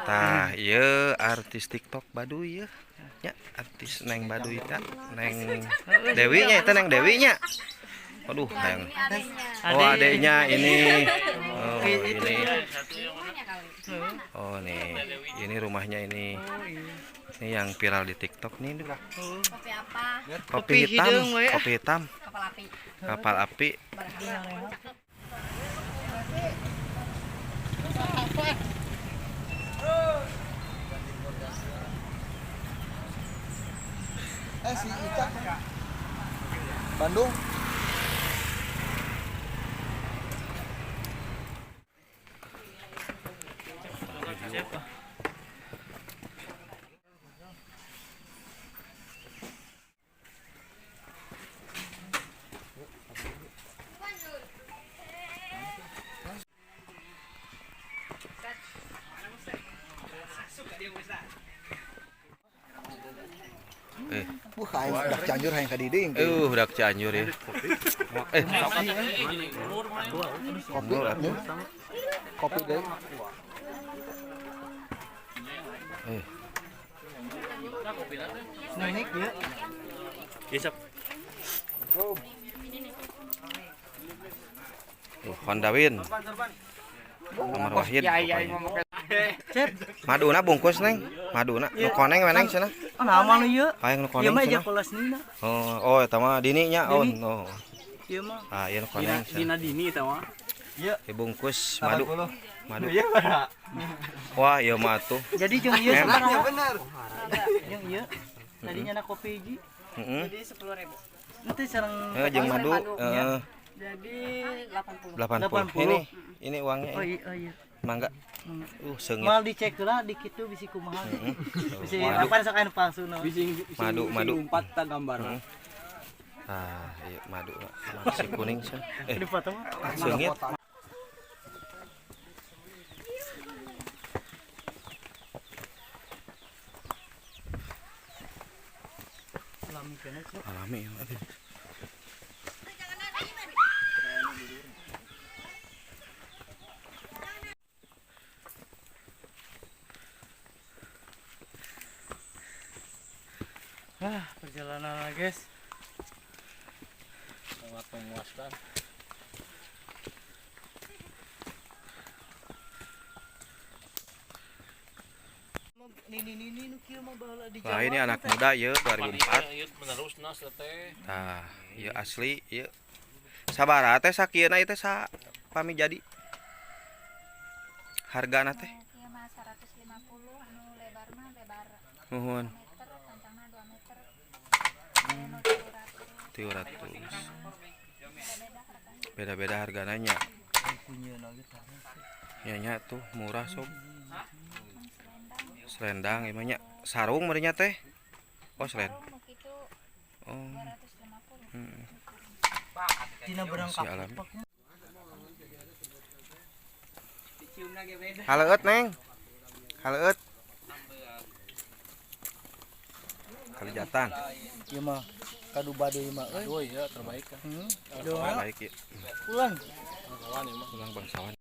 Tah, ieu artis TikTok Baduy ya. Ya, artis Neng Baduy ta, Neng Dewi nya itu Neng Dewi nya. Aduh, hayang. Oh, adeknya ini. Oh, ini. Oh, nih. Ini rumahnya ini. Ini yang viral di TikTok nih. Kopi apa? Kopi hitam, kopi hitam. Kapal api. Kapal api. Si Ica Bandung. Wah, aing budak Cianjur hayang ka dieu. Budak Cianjur ya. Kopi. Kopi deui. Naik ya. Isap. Honda Win. Nomor Wahid. Maduna bungkus Neng. Maduna nu koneng we Neng cenah. Oh, nama nu ieu. Hayang nu Ieu koneng mah cenah. kelas nina. Oh, eta mah dini nya. Oh, no. Ieu mah. Ah, ieu nu koneng. Dina dini eta mah. Iya. Dibungkus madu. Madu. Iya, Pak. Wah, ieu mah atuh. Jadi jeung ieu sabaraha? Iya bener. Jeung ieu. Tadinya na kopi hiji. Heeh. Jadi 10.000. Nanti sareng Jeung madu, heeh. Jadi 80. 80. Ini ini uangnya. Oh iya, oh iya. Mangga. Seungit. Mal dicek heula di kitu bisi kumaha. Bisi apa sok anu palsu no. Madu, madu. Empat ta gambar. Ah, iya madu. Masih kuning sih. Di foto mah. Seungit. Alami keneh. Alami ya. Ah, perjalanan guys. Sangat memuaskan. Wah, ini anak muda ya 2004. Ieu menerusna teh. Tah, ieu asli ieu. Sabaraha teh sakieuna ieu teh sa pami jadi? Hargana teh? Ieu mah 150 anu lebar mah lebar Nuhun. meter, panjangna 2 meter. 300. Beda-beda hargana nya. Ya nya tuh murah sob. Selendang ieu mah nya. Sarung meureun teh. Oh, selend. Oh. Dina berang Masih alami. Haleut Neng. Haleut. Kalijatan. Ieu mah kadu baduy mah euy. Oh iya terbaik kan. Heeh. Terbaik ya. Pulang. Pulang bangsawan.